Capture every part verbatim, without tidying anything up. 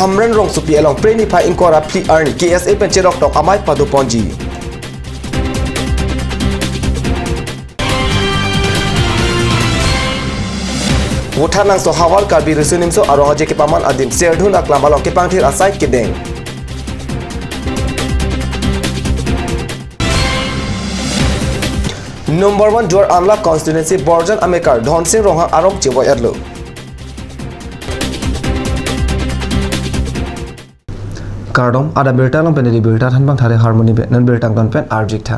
Hamren Rongsopi along Phre niphai ingkoi ra phli arni K S A pen cheroktok amei padoponji. Vothatlangso havar Karbi Riso Nimso Arong Aje kepaman adim Serdihun aklam along kepangthir asai kedeng. Number one Duar Amla constituency Borjan amekar Dhonsing Ronghang arong chevoi-etlo. Kardom, adap birta along pen neli birta thanbang Thare Harmony pen, non birta angton pen arjik tha.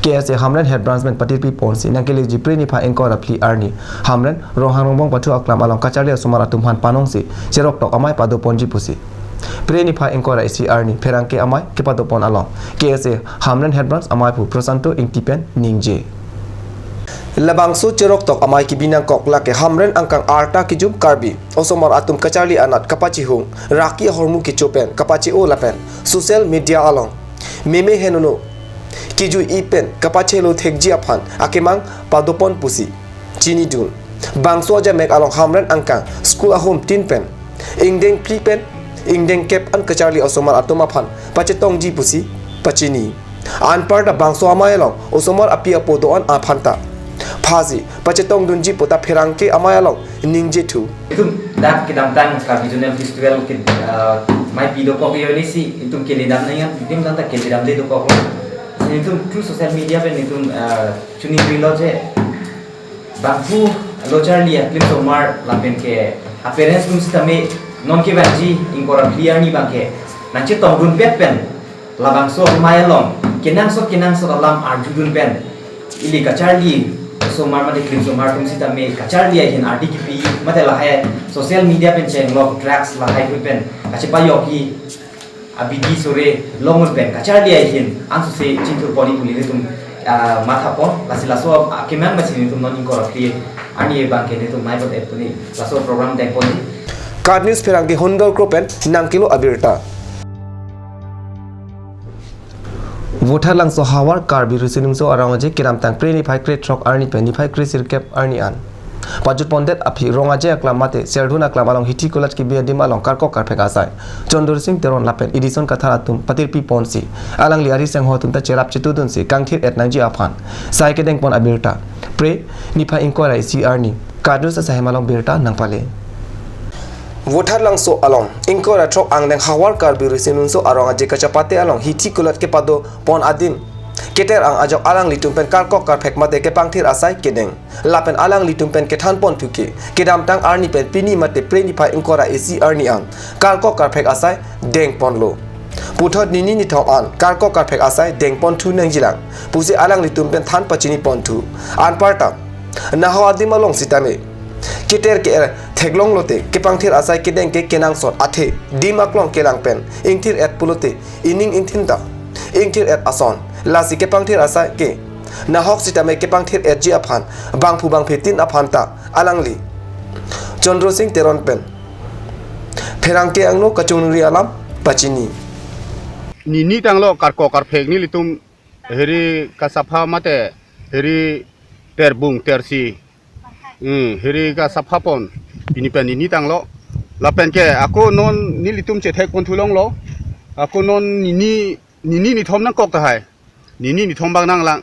K S A Hamren Head Branch pen patirpi ponsi nangkeleji Phre niphai ingkoi ra phli arni Hamren Ronghang Rongbong Pathu aklam along kacharli osomar atum aphan panongsi cheroktok amei padoponji pusi Phre niphai ingkoi ra isi arni pherangke amei kepadopon along K S A Hamren Head Branch amei aphu Prosanto Ingti pen ningje. Labangso cheroktok amei kebi nangkok lake Hamren angkang arta kejum Karbi osomar atum kacharli anat kapachihung, raki ahormu kecho pen kapache-o lapen social media along meme henono kejui pen kapachelo thekji aphan akemang padopon pusi chinidun. Bangso ajamek along Hamren angkang school ahum tin pen ingdeng phli pen ingdeng kep an kacharli osomar atum aphan pachetongji pusi pachini. Anparta bangso amei along osomar api apo do-an aphan ta phasi pachetongdunji pu ta pherangke amei along ningje thu. Itum dak kedamtang Karbi Zonal Festival ke, ah, mei pi dokok yo ni si itum keledam nangji, itum tanta keledamde dokok. Itum through social media pen itum, ah, chini rilo je bangphu lo charli aklim osomar lapen ke a-parents atum sitame non kevangji ingkoi ra phli arni abangke nangchetongdunpet pen labangso amei along kenangsot kenangsot alam arjudun pen ili kacharli osomar mate klim osomar atum sitame kacharli ahin ardi kipi mate lahai social media pen chenglok drugs lahai hui pen kachepajokji abidi sore longun pen kacharli ahin ansose chingthur pon-i pu nelitum, ah, mathapon, lasi laso akemang basi nelitum non ingkoi ra phli arni abangke nelitum mei padopon-i laso program dengpon-i. KAT News pherangke Hundol Kro pen nangkelo abirta. Vothatlangso havar Karbi Riso Nimso Arong Aje kedamtang Phre niphai krethrok arni pen niphai kresirkep arni an pajutpondet aphi Rong Aje aklam mate Serdihun aklam along hithi kulat kebi adim along karkok karphek asai Chandra Sing Teron lapen Edison Kathar atum patirpi ponsi alangli ari sengho atum ta cherap chetudunsi kangthir-et nangji aphan sai kedengpon abirta Phre niphai ingkoi ra isi arni KAT News asai hem along birta nangpale. Vothatlangso along ingkoi ra throk angdeng havar Karbi Riso Nimso Arong Aje kachepate along hithi kulat kepadopon adim keter-ang ajok alanglitum pen karkok karphek mate kepangthir asai kedeng. Lapen alanglitum pen kethanpon thu ke kedamtang arni pen pini mate Phre niphai ingkoi ra isi arni an karkok karphek asai dengponlo. Puthot nini nithom an karkok karphek asai dengpon thu nangjilang pusi alanglitum pen than pachinipon thu. Anparta nahok adim along sitame keter ke-er theklonglote kepangthir asai kedeng ke kenangsot athe dim aklong kelang pen ingthir-et pulote ining ingthin ta ingthir-et ason, lasi kepangthir asai ke nahok sitame kepangthir-etji aphan bangphu bangphi tin aphan ta alangli Chandra Sing Teron pen pherangke angno kachongnungri alam pachini. Nini tanglo karkok karphek nelitum hiri kasapha mate hiri terbung tersi, hmm, hiri kasapha pon pini pen nini tanglo. Lapen ke ako non nelitum chethekpon thu longlo. Ako non nini nini nithom nangkok tahai. Nini nithom bang nanglang.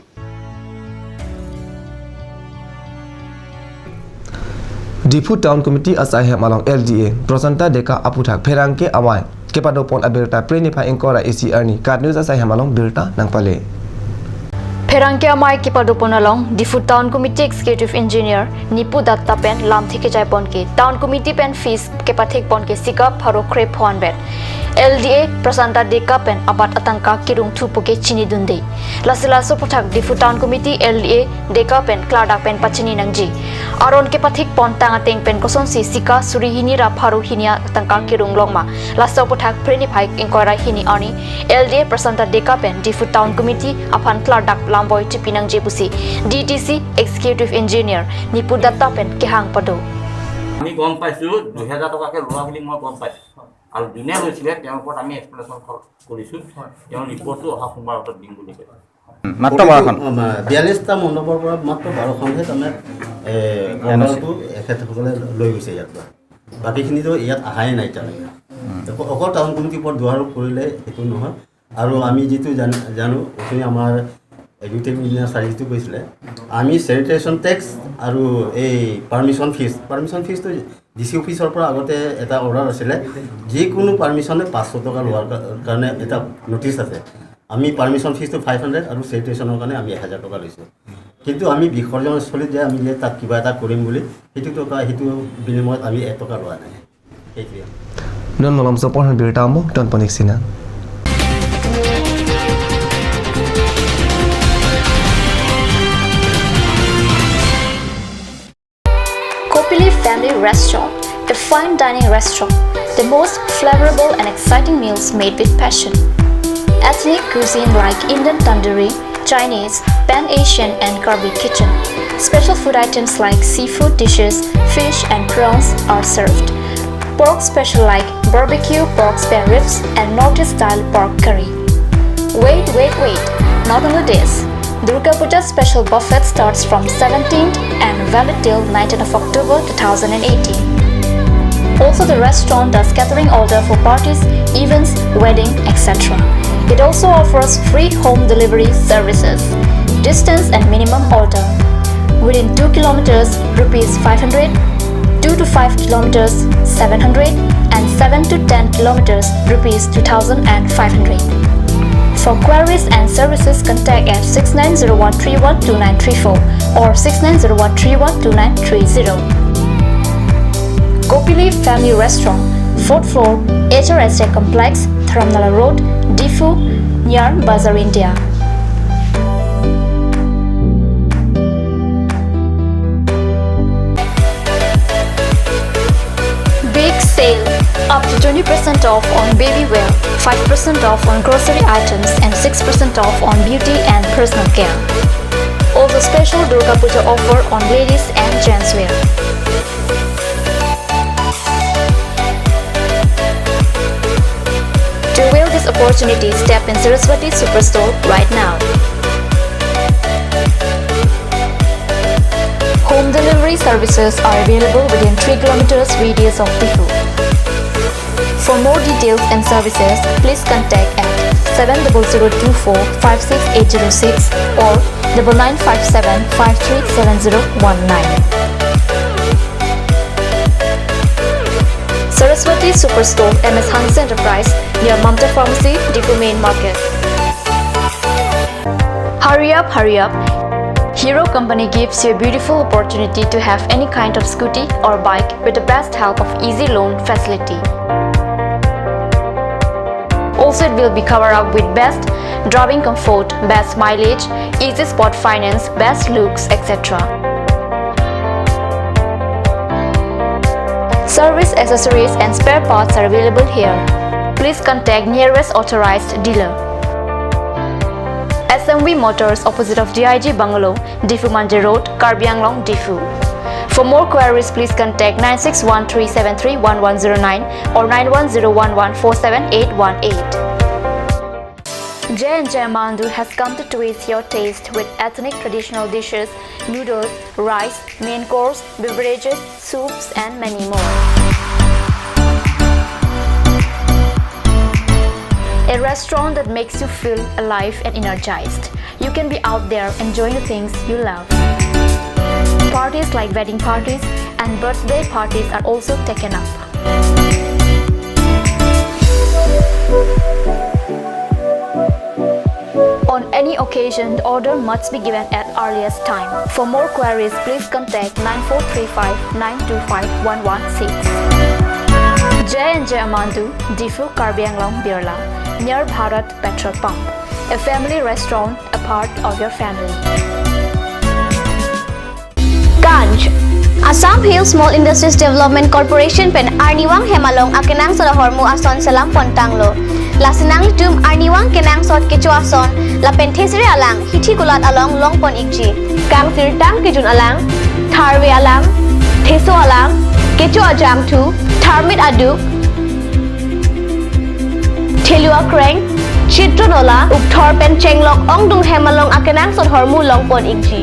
Diphu Town Committee asai hem along L D A Prasanta Deka aputhak pherangke amei kepadopon abirta Phre niphai ingkoi ra isi arni KAT News asai hem along birta nangpale. Pherangke amei kepadopon along Diphu Town Committee Executive Engineer Nipu Datta pen lamthe kejaipon ke Town Committee pen fees kepathekpon ke sikap pharo kre pho anvet L D A Prasanta Deka pen abat atangka kerung thu pu ke chinidunde. Lasi laso aputhak Diphu Town Committee L D A Deka pen klardak pen pachini nangji. Aron kepathekpon tang ateng pen kosonsi sika suri hini ra pharo hini atangka kerung longma. Laso aputhak Phre niphai ingkoi ra hini arni L D A Prasanta Deka pen Diphu Town Committee aphan klardak lamboi chipi nangji pusi D T C Executive Engineer Nipu Datta pen kehang pado. আমি গম পাইছো, দুহেজাৰ টকাকে লোৱা বুলি মই গম পাইছো। আৰু যোনে লৈছিলে, তেওঁৰ ওপৰত আমি এক্সপ্লেনেশ্যন কৰিছো। তেওঁ ৰিপৰ্টটো অহা সোমবাৰৰ ভিতৰত দিম বুলি কৈছে। মাত্ৰ বাৰখন। বিয়াল্লিছটা মণ্ডপৰ পৰা মাত্ৰ বাৰখনহে তাৰমানে, এ, এন অ' চি। পণ্ডালটো এখেতসকলে লৈ গৈছে ইয়াৰ পৰা। বাকীখিনিতো ইয়াত অহাই নাই এতিয়ালৈকে। অক-, অকল টাউন কমিটিৰ ওপৰত দোষাৰোপ কৰিলে একো নহয়। আৰু আমি যিটো জান-, জানো, এইখিনি আমাৰ এক্সিকিউটিভ ইঞ্জিনিয়াৰ ছাৰে যিটো কৈছিলে, আমি চেনিটেশ্যন টেক্স আৰু এই পাৰ্মিশ্যন ফিজ, পাৰ্মিশ্যন ফিজটো ডি চি অফিচৰ পৰা আগতে এটা অৰ্ডাৰ আছিলে, যিকোনো পাৰ্মিশ্যনে পাঁচশ টকা লোৱাৰ কা-, কাৰণে এটা নটিচ আছে। আমি পাৰ্মিশ্যন ফিজটো ফাইভ হাণ্ড্ৰেড আৰু চেনিটেশ্যনৰ কাৰণে আমি এহেজাৰ টকা লৈছোঁ। কিন্তু আমি বিসৰ্জনস্থলীত যে আমি যে তাত কিবা এটা কৰিম বুলি, সেইটো টকা, সেইটো বিনিময়ত আমি এটকা লোৱা নাই। সেইটোৱে। Non malomso apor aphan birta amo, don ponik sina. Kopili Family Restaurant, a fine dining restaurant, the most flavorable and exciting meals made with passion. Ethnic cuisine like Indian tandoori, Chinese, Pan Asian, and Karbi kitchen. Special food items like seafood dishes, fish and prawns are served. Pork special like barbecue pork spare ribs and Northeast style pork curry. Wait, wait, wait! Not only this, Durga Puja special buffet starts from seventeenth and valid till nineteenth of October two thousand eighteen. Also, the restaurant does catering order for parties, events, wedding, et cetera. It also offers free home delivery services. Distance and minimum order: within two kilometers, rupees five hundred, two to five kilometers, seven hundred, and seven to ten kilometers, rupees two thousand five hundred. For queries and services, contact at six nine zero one three one two nine three four or six nine zero one three one two nine three zero. Kopili Family Restaurant, fourth floor, H R S A Complex, Dharamnala Road, Diphu, near Bazar India. Big sale! Up to twenty percent off on baby wear, five percent off on grocery items, and six percent off on beauty and personal care. Also, special Durga Puja offer on ladies and gents wear. To avail this opportunity, step in Saraswati Superstore right now. Home delivery services are available within three kilometers radius of Diphu. For more details and services, please contact at seven double zero two four five six eight zero six or double nine five seven five three seven zero one nine. Saraswati Superstore, M S Hanse Enterprise, near Mamta Pharmacy, Diphu Main Market. Hurry up, hurry up! Hero Company gives you a beautiful opportunity to have any kind of scooty or bike with the best help of easy loan facility. Also, it will be covered up with best driving comfort, best mileage, easy spot finance, best looks, et cetera. Service accessories and spare parts are available here. Please contact nearest authorized dealer. S M V Motors, opposite of D I G Bungalow, Diphu Manja Road, Karbi Anglong, Diphu. For more queries, please contact nine six one three seven three one one zero nine or nine one zero one one four seven eight one eight. J and J Amandu has come to twist your taste with ethnic traditional dishes, noodles, rice, main course, beverages, soups, and many more. A restaurant that makes you feel alive and energized. You can be out there enjoying the things you love. Parties like wedding parties and birthday parties are also taken up. On any occasion, the order must be given at earliest time. For more queries, please contact nine four three five nine two five one one six. J and J Amandu, Diphu, Karbi Anglong, Birla, near Bharat Petrol Pump. A family restaurant, a part of your family. Ganj. Assam Hill Small Industries Development Corporation pen arnivang hem along akenangsot ahormu ason selam pontanglo. Lasi nanglitum arnivang kenangsot kecho ason lapen thesere alang hithi kulat along longpon ikji. Kangsirtang kejun alang, tharve alang, theso alang, kecho ajangthu, tharmit aduk, thelu akreng, chitron ola, ukthor pen chenglok ongdung hem along akenangsot ahormu longpon ikji.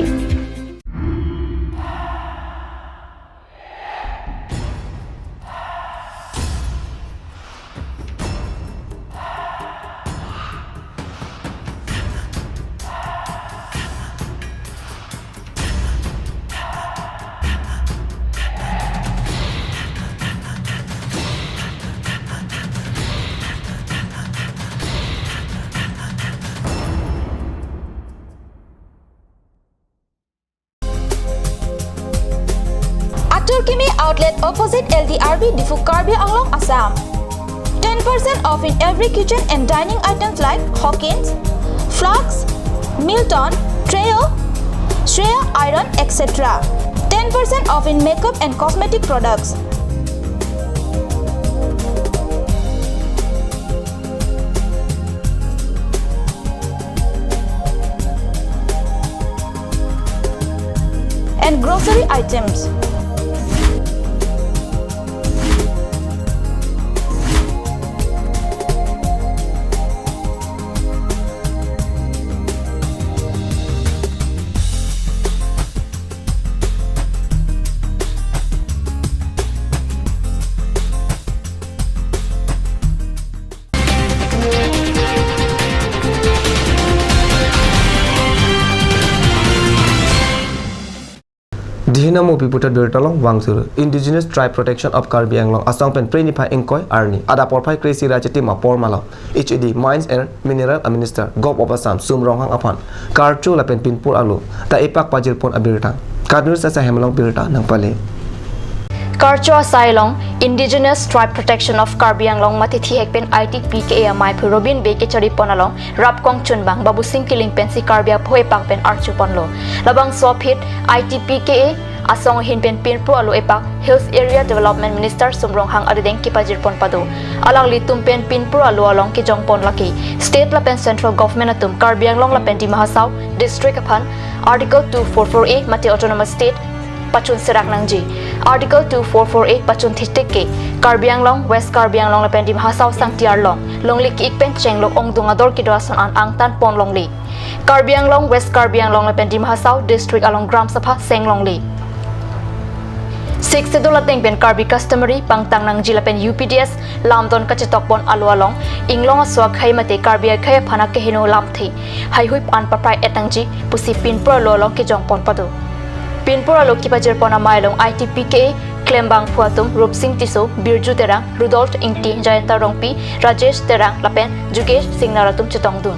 Kimi outlet opposite L D R B Diphu, Karbi Anglong, Assam. Ten percent off in every kitchen and dining items like Hawkins, flasks, Milton, Trio, Shreya iron, et cetera. Ten percent off in makeup and cosmetic products. And grocery items. Dihina Mupi puthot birta along vangthu. Indigenous Tribe Protection of Karbi Anglong asong pen Phre niphai ingkoi arni adap porphai kre-isi ra chitim apor malom H A D, Mines and Mineral a Minister, Govt of Assam, Sum Ronghang aphan karcho lapen pinpur alo ta epak pajirpon abirta. KAT News asai hem along birta nangpale. Karcho asai along Indigenous Tribe Protection of Karbi Anglong mate thihek pen I T P K A amei aphu Robin Bey kecharipon along rapkong chunbang Babusing Killing pensi Karbi apho epak pen archoponlo. Labangso aphi I T P K A asong ahin pen pinpur alo epak Hills Area Development Minister Sum Ronghang adedeng kepajirpon pado. Alanglitum pen pinpur alo along kejongpon lake state lapen central government atum Karbi Anglong lapen Dima Hasao district aphan Article two four four A mate Autonomous State pachun serak nangji. Article two four four A pachun thitik ke Karbi Anglong, West Karbi Anglong lapen Dima Hasao sangti arlong longle ki-ik pen chenglok ongdung ador kedo ason an angtan pon longle. Karbi Anglong, West Karbi Anglong lapen Dima Hasao district along Gram Sabha seng longle. Sixth Schedule ateng pen Karbi customary pangtang nangji lapen U P D S lamdon kachetokpon alo along inglong aso akhei mate Karbi akhei aphan akeheno lamthe haihui an paprai et nangji pusi pinpur alo along kejongpon pado. Pinpur alo kepajirpon amei along I T P K A klembangphu atum Rupsing Tisso, Birju Terang, Rudolph Ingti, Jayanta Rongpi, Rajesh Terang lapen Jugesh Singnar atum chetongdun.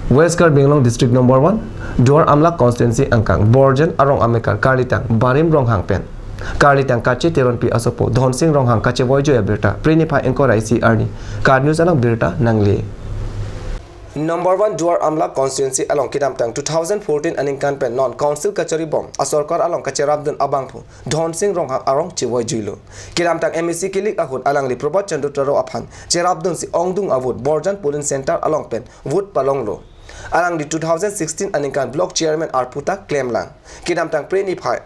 West Karbi Anglong District number one, Duar Amla Constituency angkang Borjan arong amekar karlitang Barim Ronghang pen karlitang Kache Teronpi asopo Dhonsing Ronghang kachevoijui abirta Phre niphai ingkoi ra isi arni KAT News along birta nangle. Number one Duar Amla Constituency along kedamtang two thousand fourteen aningkan pen non Council kacharibom asorkar along kacherapdun abangphu Dhonsing Ronghang arong chevoijuilo. Kedamtang M A C kilik ahut alangli Prabhat Chandra Taro aphan cherapdunsi ongdung avote Borjan Polling Center along pen vote palonglo. Alangli two thousand sixteen aningkan Block Chairman arpu ta klemlang. Kedamtang Phre niphai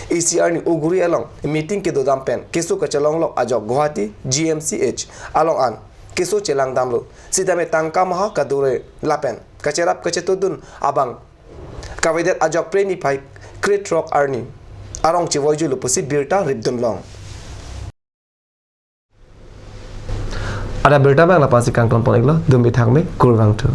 isi arni Uguri along meeting kedodam pen keso kachelonglok ajok Guwahati G M C H along an keso chelangdamlo. Sitame tangka maha kadure lapen kacherap kachetudun abang kavedet ajok Phre niphai krethrok arni arong chevoijuilo pusi birta ripdunlong. Adap birta abang la-ansi kangtonpon-iklo, dum bithak me, kurvangthu.